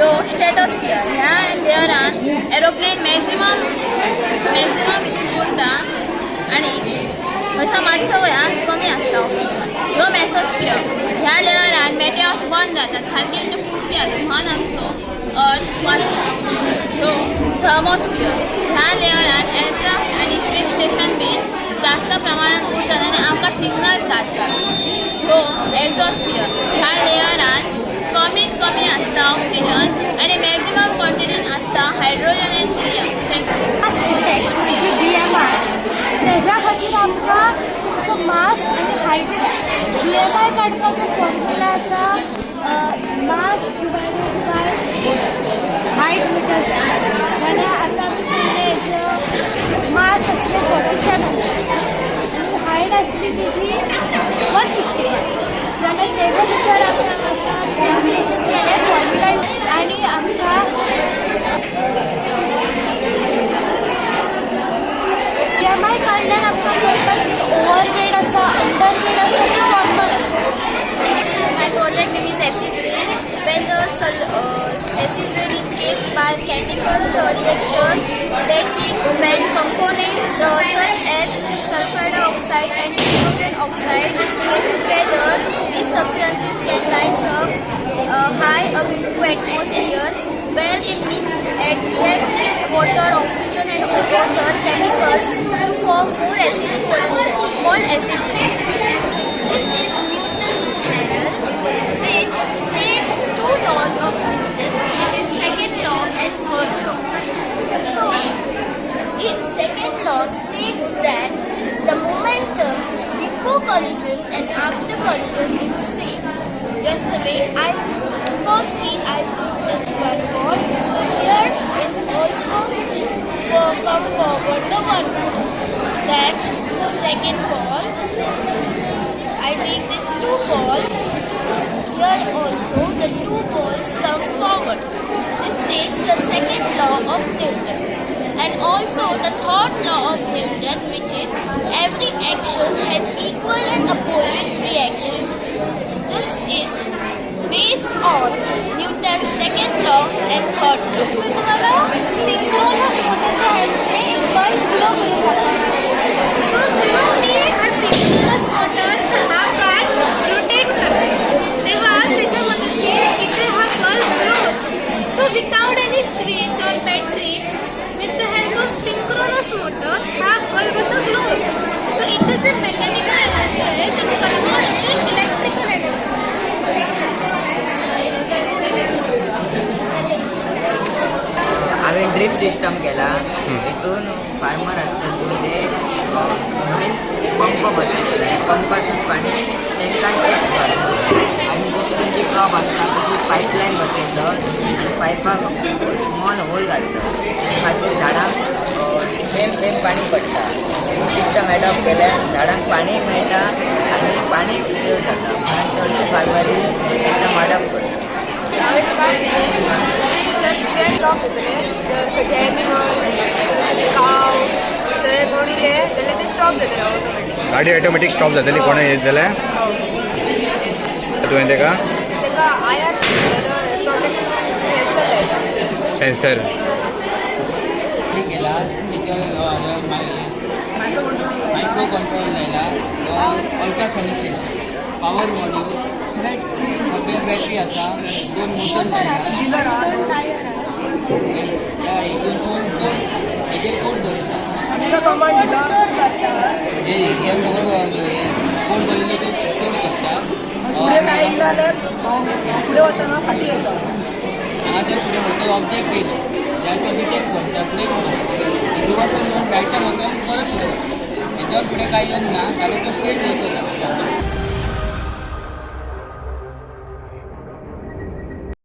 ह्यो स्ट्रेटोस्फियर. ह्या लेयरान aeroplane maximum maximum उरता आनी हयसर मातसो वया कमी आसता ऑक्सिजन. ह्यो मेसोस्फियर. ह्या लेयरान मेटेऑर्स बंद जातात, सारकी तेंची पूर्ती जाता, म्हणून आमचो अर्थ वाचता. ह्यो थर्मोस्फियर. ह्या लेयरान एअरक्राफ्ट आनी स्पेस स्टेशन बीन जास्त प्रमाणात उरतात आनी आमकां सिग्नल्स धाडटात. ह्यो एक्झॉस्फियर. ह्या लेयरान कमीत कमी आसता ऑक्सिजन आनी मॅक्झिमम क्वॉन्टिटीन आसता हायड्रोजन आनी helium. Thank you. Mass index म्हणजे बीएमआय, तेज्या खातीर आमकां तुमचो मास आनी हायट जाय. बीएमआय काडपाचो फॉर्म्युला आसा mass divided by height meter square. जाल्यार आतां आमी पळयलें, हेजो मास आसलें 47 आनी हायट आसली तेजी 151, जाल्यार तेजे भितर आमी हांगासर कॅल्क्युलेशन केलें, फॉर्म्युला, आनी आमकां बीएमआय काडल्यार आमकां कळटा की ओवर वेट आसा, अंडर वेट आसा की नॉर्मल आसा. My project name is acid rain. When the acid rain is caused by chemical reaction, that means when components such as sulfur dioxide and hydrogen oxide get together, these substances can rise up high up into atmosphere where they mix and react with water, oxygen and other chemicals to form more acidic pollution called acid rain. This is Newton's ladder, which states two laws of Newton, which is second law and third law. So, in second law states that the momentum before collision and after collision is same. Just the way I firstly I put this one ball, so here it also for come forward the one ball. Then the second ball, I take these two balls. Here also the two balls come forward. This states the second law of Newton. And also the third law of Newton, which is every action has equal and opposite reaction. This is based on Newton's second law and third law. मी तुम्हाला synchronous मोटरच्या हेल्पने एक bulb glow करून दाखवणार. So जेव्हा मी हा synchronous motor हा card rotate करते, तेव्हा त्याच्या मदतीने इथे हा बल्ब ग्लो होतो. So without any switch or battery, with the help of synchronous motor हा बल्ब असा ग्लो होतो. सो इथे जे मेकॅनिकल एनर्जी आहे ते कन्वर्ट होते इलेक्ट्रिकल एनर्जी, लाईक this. हांवें ड्रीप सिस्टम केला. हितून फार्मर आसता तो ते न्हंयन पंप बसयतले, पंपासून पाणी तेंकां शिफ्ट करता आनी जशी तेंची क्रॉप आसता तशी पायपलायन बसयतात आनी पायपाक स्मॉल होल घालतात. तेजे खातीर झाडांक थेंब थेंब पाणी पडटा. ही सिस्टम एडॉप्ट केल्यार झाडांक पाणी मेळटा आनी पाणी सेव जाता, म्हणून चडशे फार्मरी सिस्टम अडॉप्ट करता. हांवें तुका स्टॉप जातले. जर खंयचे एनिमल, काव थंय कोण येयले जाल्यार ते स्टॉप जातले ऑटोमॅटीक. गाडी ऑटोमॅटीक स्टॉप जातली कोणें येत जाल्यार. तुवें तेका ताका आयर प्रोटेक्शन सेन्सर लायता. सेन्सर. केला तेच्यावर मायक्रो कंट्रोलर लायला, अल्ट्रासॉनिक सेन्सर, पावर मॉड्यूल, सगळे बॅटरी आसा, दोन मोटर लायला. ह्या हेतून कोड, हेजेर कोड बरयता. हे हे सगळं कोड बरयलो ते स्टोर करता. फुडें काय येयलें जाल्यार फुडें वतना फाटीं येता. हांगा जर फुडें खंयचो ऑब्जेक्ट येयलो जाल्यार तो डिटेक्ट करता, ब्रेक मारता, रिवर्सान येवन रायटान वचोन परत फुडें वता. हेच्यावर फुडें कांय येवंक ना जाल्यार तो स्ट्रेट वचत.